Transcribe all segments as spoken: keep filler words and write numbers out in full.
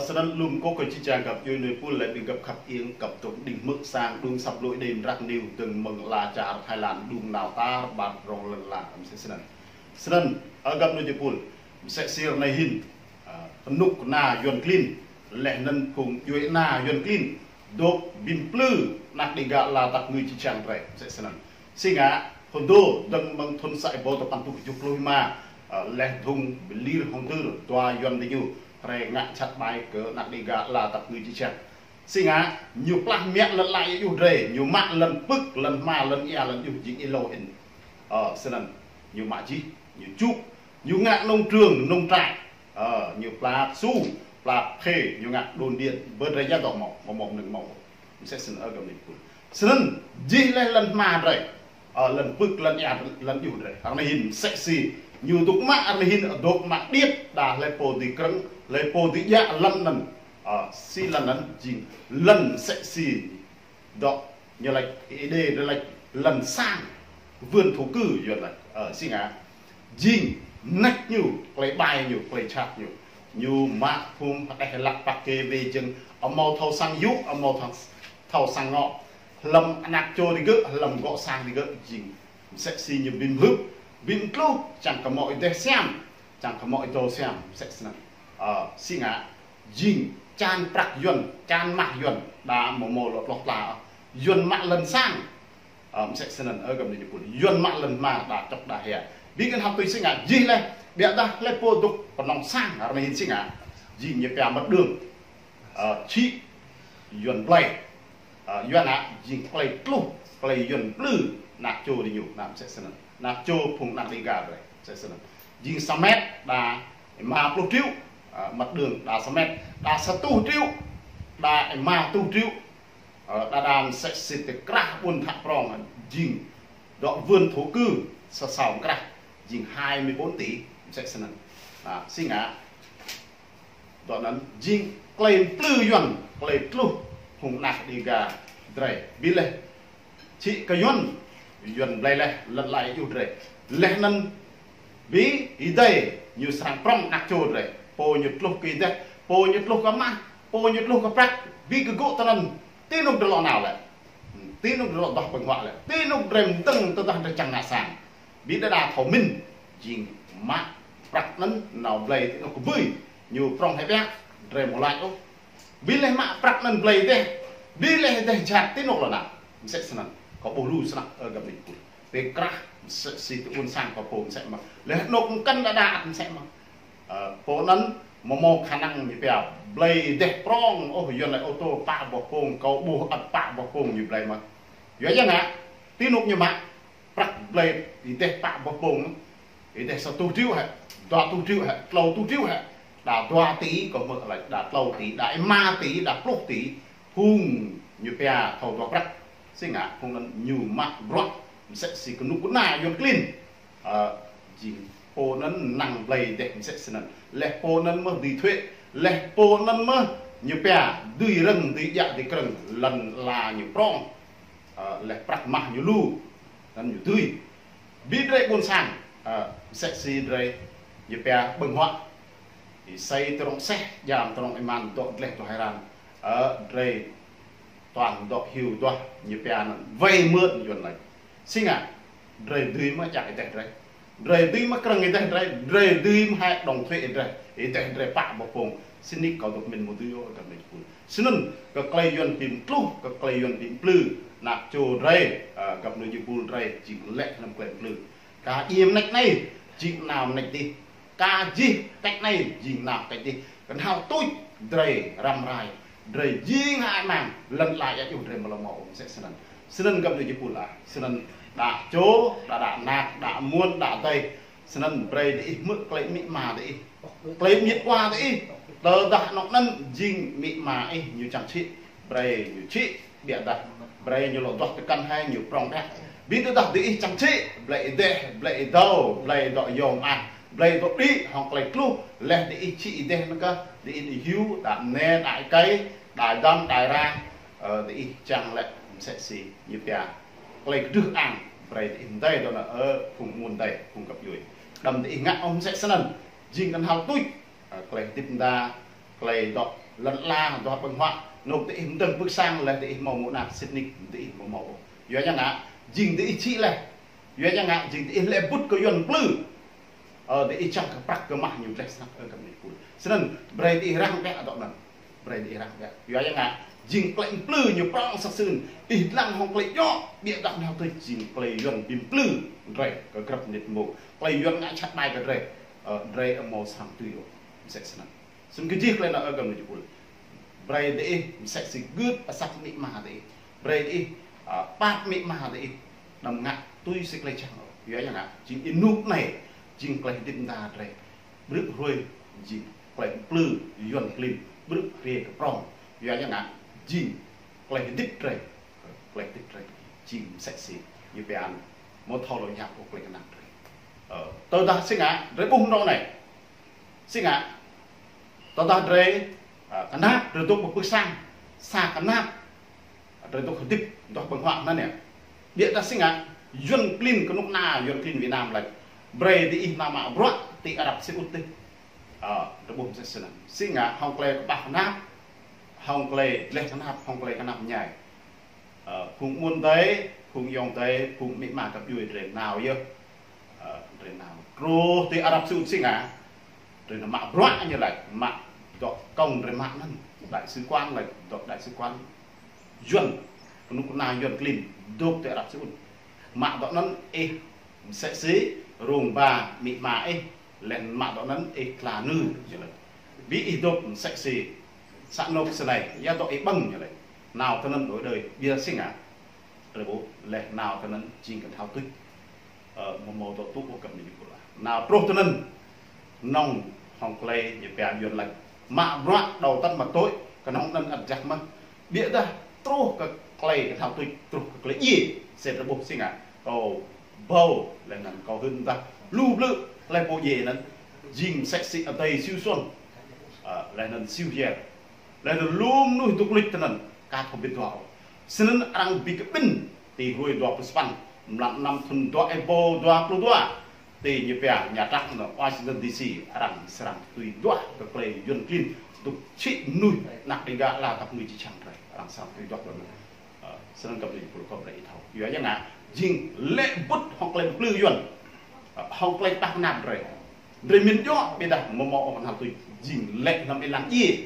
Snăn lŏm kơ kơ či čang găp djuê nui pul lĕ ƀing găp khăp iêng găp dŏ đing hmư̆ sang đung săp lôi đêm răk niu dơ̆ng mơ̆ng ala čar Thái Lan đung nao tar ƀar rŏng lăn ala msĕ snăn. Snăn, ơ găp nui djuê pul, msĕ si ră anai hĭn, a, kơnuk kơna Yuăn klin, leh anăn phung djuê ana Yuăn klin, dôk bi mplư anak Đêga ala tăp ngui či čang drei, msĕ snăn. Si ngă, hơdô dơ̆ng mơ̆ng thŭn sa êbâo dua păn tuh kjuh pluh êma, a, leh dhŭng bi lir hŏng dưr dua Yuăn diñu, hrei ngă jhat ƀai kơ anak Đêga ala tăp ngui či čang. Si ngă, ñu plah mă lăn ala ia juh drei, ñu mă lăn pưk, lăn hma, lăn ia, lăn juh jing êlâo hĭn. Ơ, snăn, ñu mă jih, ñu čŭk, ñu ngă nông trường, nông trại. Ơ, ñu pla su, pla khê, ñu ngă đồn điền, bơ drei ya dŏ mâo, mâo mâo mnơ̆ng mâo. Msĕ snăn ơ găp nui pul. Snăn, jih leh lăn hma drei. Ơ, lăn pưk, lăn ia, lăn juh drei. Ră anai hĭn msĕ si. Ñu dôk mă, ră anai hĭn dôk mă điêt, đa hlei pô dưi krơ̆ng, hlei pô dưi djă lăn anăn. Ơ, si lăn anăn jing, lăn msĕ si. Dŏ, ñu lač, Êđê drei lač, lăn sang, vườn thổ cư, Yuăn lač. Ơ, si ngă. Jing, mnêč ñu, klei ƀai ñu, klei jhat ñu. Ñu mă phung hđeh hlăk pă kê wê jơ̆ng, amâo thâo sang yŭ, amâo thâo, thâo sang ngŏ. Hlăm anak čô digơ̆, hlăm gŏ sang digơ̆, jing. Msĕ si ñu bi mhưp, bi mtluh, čang kơ mâo êdeh siam, čang kơ mâo êdâo siam, msĕ snăn. Ơ, si ngă, jing, čan prăk Yuăn, čan mah Yuăn, đa mâo mâo lŏ tloh tla. Yuăn mă lăn sang, ơ, msĕ snăn, ơ găp nui djuê pul. Yuăn mă lăn hma, đa čŏk đa hia. Bi kăn hăp tui si ngă, jih leh, ƀiădah hlei pô dôk pơnŏng sang, ră anai hĭn si ngă, jing ñu pia mật đường. Ơ, čhĭ, Yuăn blei. Ơ, Yuăn ă, jing klei tluh, klei Yuăn mplư, anak čô diñu, anăn msĕ snăn. Anak čô phung anak Đêga drei, msĕ snăn. Jing sa met, đa êma pluh triệu, ơ, mật đường, đa sa met, đa sa tuh triệu, đa êma tuh triệu, ơ, đa đa msĕ si ti krah ƀuôn Thă Prong, jing dŏ vườn thổ cư, sa sao krah, jing hai mươi bốn tỷ, msĕ snăn. Ơ, si ngă, Dŏ anăn jing klei mplư Yuăn, klei tluh phung anak Đêga drei. Bi leh čhĭ kơ Yuăn, Yuăn blei leh lăn ala ia juh drei. Leh anăn bi êdei ñu srăng prŏng anak čô drei. Pô ñu tluh kơ êdeh, pô ñu tluh kơ mah, pô ñu tluh kơ prăk, bi kơ gŭ tơ anăn, ti anôk drei lŏ nao lĕ. Ti anôk drei lŏ duah ƀơ̆ng huă lĕ. Ti anôk drei mdơ̆ng tơdah drei čang ngă sang. Bi đa đa thâo mĭn, jing mă prăk anăn nao blei ti anôk kbưi, ñu prŏng hĕ ƀiă, drei amâo lač ôh. Bi leh mă prăk anăn blei êdeh, bi leh êdeh jhat ti anôk lŏ nao. Msĕ snăn, kâo ƀuh lu snăk, ơ găp nui pul. Ti krah, msĕ si ti ƀuôn sang kâo pô msĕ mơh. Leh anôk mkăn đa đa ăt msĕ mơh. Ơ, pô anăn mâo mâo khả năng ñu pia, blei êdeh prŏng, ôh, Yuăn lač ô tô pă boh pông, kâo ƀuh ăt pă boh pông ñu blei mơh. Yua ya ngă, ti anôk ñu mă, prăk blei êdeh pă boh pông, êdeh sa tuh triệu hĕ, dua tuh triệu hĕ, tlâo tuh triệu hĕ, đa dua tỷ, kâo hmư̆ lač đa tlâo tỷ, đa êma tỷ, đa pluh tỷ, phung ñu pia thâo dua prăk, si ngă phung anăn ñu mă bruă, msĕ si kơnuk kơna Yuăn klin. Ơ, jing pô anăn năng blei êdeh msĕ snăn. Leh pô anăn mơh dưi thuê, leh pô anăn mơh ñu pia dưi rơ̆ng, dưi djă, dưi krơ̆ng, lăn ala ñu prŏng. Ơ, leh prăk mah ñu lu, anăn ñu dưi. Bi drei ƀuôn sang, ơ, msĕ si drei ñu pia ƀơ̆ng huă. Ih asei tơrŏng aseh, djam tơrŏng êman, dŏ dleh dŏ hơran. Ơ, drei tuan dŏ hiu duah ñu pia anăn vay mượn Yuăn lač. Si ngă, drei dưi mơ̆ djă êdeh drei. Drei dưi mơ̆ krơ̆ng êdeh drei, drei dưi mơ̆ hĕ đóng thuế êdeh, êdeh drei pă boh pông. Snăn kâo dôk mĭn mơ̆ dưi ôh, găp nui jih pul. Snăn, kơ klei Yuăn bi mtluh, kơ klei Yuăn bi mplư, anak čô drei, ơ, găp nui jih pul drei, jing lĕ hlăm klei mplư. Kơ djiê mnêč anei, jing nao mnêč dih. Kơ jih kĕč anei, jing nao kĕč dih. Knhal tuč drei răm rai. Drei jing hơăi mang, lăn ala ia juh drei amâo lŏ mâo ôh msĕ snăn. Snăn găp nui jih pul ah. Snăn đa čô, đa đa anak, đa amuôn, đa adei. Snăn brei diih hmư̆ klei amĭ ama diih. Klei amiêt awa diih. Tơdah anôk anăn jing amĭ ama ih ñu čang čhĭ. Brei ñu čhĭ, ƀiădah brei ñu lŏ duah tơkăn hĕ ñu prŏng ƀiă. Bi tơdah diih čang čhĭ, blei êdeh, blei êdâo, blei dŏ yôm ah, blei dŏ đĭ hŏng klei tluh, leh diih čhĭ êdeh anăn kơh, diih dưi hiu, đa mnê, đa êkei, đa dăm, đa rang, ơ, diih čang lĕ msĕ si ñu pia. Klei kdrưh ang, brei diih mdei dŏ anăn, ơ, phung amuôn adei, phung găp djuê. Đăm diih ngă ôh msĕ snăn, jing knhal tuč, ơ, klei hdĭp mda, klei dŏ Lŏn ala, dua ƀơ̆ng huă, anŭn diih mơdơ̆ng pưk sang laih diih hmâo mơ̆ng anăp sĭt nik diih hmâo hmâo. Yua yang ngă, jing diih čih laih. Yua yang ngă, jing diih lĕ bŭt kơ Yuan plư. Ơ, diih čang kơ prăk kơ mah ñu dleh snăk, ơ, kơ mơ̆ng pul. Snăn, brei diih răng ƀiă dŏ anăn. Brei diih răng ƀiă. Yua yang ngă, jing klei plư ñu prŏng săk sưn. Ih dlăng hŏng klei djŏ, ƀiă dah nao tui jing klei Yuan bi plư. Drei, kơ grăp mnĭt mông. Klei Yuan ngă čăt ƀai kơ drei. Ơ, drei hmâo srăng tui ôh. Msĕ snăn. Snăn kơ jih klei anăn ơ gam ñu pul. Brei diih msĕ si gưt asăp amĭ ama diih. Brei diih, a, pap amĭ ama diih. Đăm ngă tui si klei čang ôh. Yua yang ngă, jing ênuk anei, jing klei hơdip mơda drei. Brư̆ hruê, jing klei plư, Yuan klin, brư̆ hriê kơ prŏng. Yua yang ngă, jing klei hơdip drei. Klei hơdip drei. Jing msĕ si. Ñu pia an. Mâo thâo lŏ yap ôh klei knap drei. Ơ, tơdah si ngă, drei ƀuh mrâo anei. Si ngă, tơdah drei, a, knap, drei dôk pơ pưk sang, sa knap, drei dôk hơdip, dua ƀơ̆ng huă anăn yơh. Ƀiă dah si ngă, Yuan klin kơnuk kơna, Yuan klin Việt Nam lač. Brei diih nao mă bruă, ti Arab Saudi tih. A, drei ƀuh msĕ snăn. Si ngă, hŏng klei kƀah knap, hŏng klei dleh knap, hŏng klei knap mñai. Ơ, phung amuôn adei, phung ayŏng adei, phung amĭ ama găp djuê drei nao yơh. Ơ, drei nao. Truh ti Arab Saudi si ngă. Drei nao mă bruă ñu lač, mă dŏ kông drei mă anăn. Đại sứ quán lač, dŏ đại sứ quán Yuan, kơnuk kơna Yuan klin, dôk ti Arab Saudi. Mă dŏ anăn ih msĕ si rông ba amĭ ama ih, laih anăn mă dŏ anăn ih tla nư, ñu lač. Bi ih dôk msĕ si, sa anôk snei, ya dŏ ih ƀơ̆ng, ñu lač. Nao tơ anăn đôi đơi, ƀiă si ngă. Drei ƀuh, laih nao tơ anăn jing kơ thâo tuč. Ơ, mâo mâo dŏ tŭ ôh kơ mơ̆ng ñu pul. Nao truh tơ anăn, nŏng hŏng klei ñu pia Yuan lač. Mă bruă đầu tắt mặt tối, kơnơ̆ng anăn ăt jăk mơh. Ƀiă dah truh kơ klei kơ thâo tuč, truh kơ klei djiê, sĭt drei ƀuh si ngă. Kâo ƀâo, laih anăn kâo hưn dah. Lu blư̆, klei pô djiê anăn. Jing msĕ si adei Siu Suôn. Ơ, laih anăn Siu Hiêr. Laih anăn lu mnuih dôk luč tơ anăn. Ka thâo bĭt dua ôh. Snăn arăng bi kƀĭn. Ti hruê dua pluh sapăn. Mlan năm thŭn dua êbâo dua pluh dua. Ti ñu pia Nhà Trắng anăn Washington D C. Arăng srăng tui duah kơ klei Yuan klin. Dôk čih mnuih. Anak Đêga ala tăp mnuih či čang drei. Arăng srăng tui duah kơ mnuih. Ơ, snăn kơ mnuih pul kơ brei ih thâo. Yua yang ngă, jing lĕ bŭt hŏng klei plư Yuan. Ơ, hŏng klei kƀah knap drei. Drei mĭn djŏ, ƀiă dah mâo mâo ôh hal tui jing lĕ hlăm êlan djiê.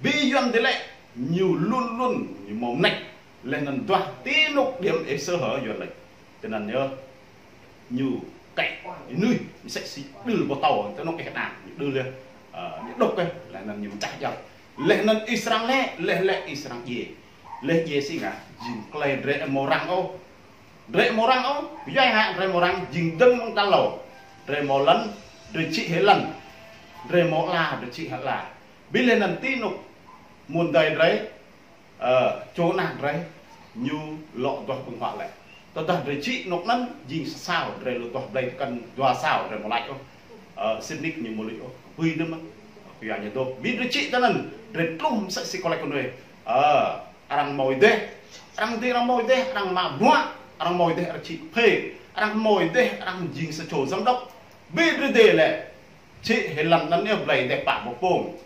Bi Yuan dê lĕ, ñu luôn luôn, ñu mâo mnêč. Laih anăn duah ti anôk điểm ih sơ hở Yuan lač. Tơ anăn yơh, ñu kĕ, ñu nuih, msĕ si đưl ƀôh tâo, tơ anôk ih đăng, ñu đưl yơh. Ơ, ñu đŏk yơh, laih anăn ñu mčah jăp. Laih anăn ih srăng lĕ, laih lĕ ih srăng djiê. Laih djiê si ngă, jing klei drei amâo răng ôh. Drei amâo răng ôh, yua hă drei amâo răng, jing dơ̆ng mơ̆ng tal êlâo. Drei mâo lăn, drei čih hĭ lăn. Drei mâo ala, drei čih hĭ ala. Bi laih anăn ti anôk amuôn adei drei, ơ, čô anak drei, ñu lŏ duah ƀơ̆ng huă lĕ. Tơdah drei čih anôk anăn, jing sa sao, drei lŏ duah blei tơkăn dua sao, drei amâo lač ôh. Ơ, sĭt nik ñu amâo luč ôh, kbưi anăn mơh. Kyua ñu dôk, bi drei čih tơ anăn, drei tluh msĕ si kơ lĕ kơ nuê. Ơ, arăng mâo êdeh, arăng dê arăng mâo êdeh, arăng mă bruă, arăng mâo êdeh arăng čih phê, arăng mâo êdeh arăng jing sa čô giám đốc. Bi drei dê lĕ, čih hĭ lăn anăn yơh blei êdeh pă ƀô̆ pông.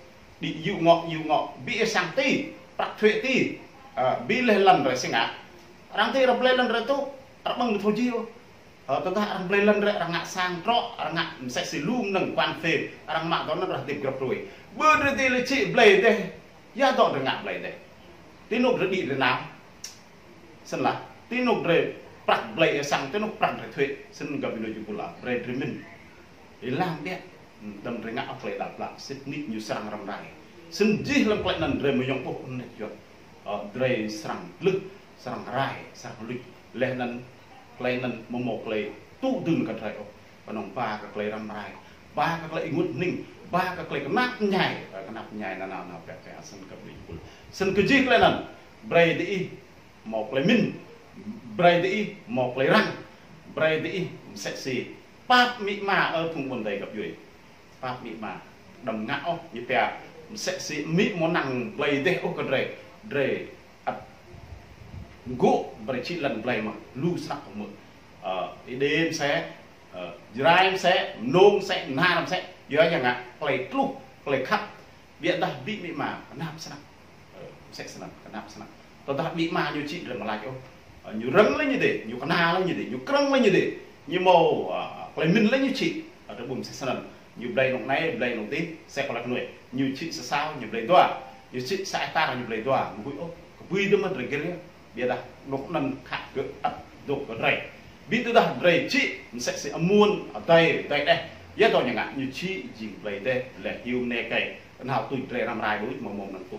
Đĭ yŭ ngŏ, yŭ ngŏ, bi ih srăng ti, prăk thuế ti. Ơ, bi laih lăn drei si ngă. Arăng ti arăng blei lăn drei tŭ, arăng ƀơ̆ng thâo jih ôh. Ơ, tơdah arăng blei lăn drei, arăng ngă sang trŏ, arăng ngă msĕ si lu mnơ̆ng quan phê, arăng mă dŏ anăn arăng hơdip grăp hruê. Bi drei dê lĕ čih blei êdeh, ya dŏ drei ngă blei êdeh. Ti anôk drei đĭ drei nao. Snăn lah, ti anôk drei prăk blei ih srăng, ti anôk prăk drei thuế, snăn găp djuê ñu pul lah, brei drei mĭn. Ih lam ƀiă, đăm drei ngă ôh klei đăp lăng, sĭt nik ñu srăng răm rai. Snăn jih hlăm klei anăn drei amâo yŏng ƀuh mnêč Yuan. Ơ, drei srăng tlưh, srăng rai, srăng luč. Laih anăn, klei anăn amâo mâo klei tŭ dưn kơ drei ôh. Knŏng ba kơ klei răm rai, ba kơ klei ênguôt hning, ba kơ klei knap mñai, ơ, knap mñai nanao nao pĕk pĕk snăn găp djuê ñu pul. Snăn kơ jih klei anăn, brei diih mâo klei mĭn, brei diih mâo klei răng, brei diih msĕ si pap amĭ ama ơ phung amuôn adei găp djuê. Pap amĭ ama, đăm ngă ôh, ñu pia, msĕ si amĭ amâo năng blei êdeh ôh kơ drei, drei ăt gŭ brei čih lăn blei mơh, lu snăk mơh. Ơ, Êđê msĕ, ơ, Jrai msĕ, Mnông msĕ, Mnar msĕ, yua yang ngă, klei tluh, klei khăp, Biă dah ƀing amĭ ama, kơnap snăk. Ơ, mơsĕ snăn, kơnap snăk. Tơdah amĭ ama ñu či drei mă lač ôh. Ơ, ñu rơ̆ng lĕ ñu dê, ñu kơna lĕ ñu dê, ñu krơ̆ng lĕ ñu dê. Ñu mâo, ơ, klei mĭn lĕ ñu či. Ơ, drei ƀuh mơsĕ snăn. Ñu blei anŏ anai, blei anŏ adih, mơsĕ kơ lač kơ ñu. Ñu či sa asâo, ñu blei dua. Ñu či sa hectar, ñu blei dua. Mơ̆ huĭ ôh, kơ ƀing dơ̆ng mơ̆ drei gĭr yơh. Biă dah anŏ anăn khă gơ̆ ăt dŏ kơ drei. Ƀing tơdah drei či, mơsĕ si amun, adai, adai đeh. Yua dŏ ñu ngă ñu či jing blei dêh, lĕ hiu mơnê kơi. Kơnhal tui drei răm rai đuč, mâo mơ̆ng anăn tŭ.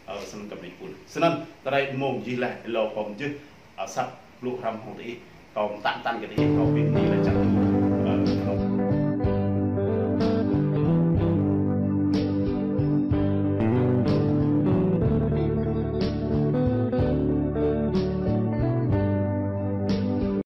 Ơ, snăn kơ ƀing pul. Snăn, drei mơ̆ng jih leh, êlâo kâo mjưh, ơ, asăp, blŭ hrăm hŏng diih. Kâo mtă mtăn kơ diih, kâo ƀing ni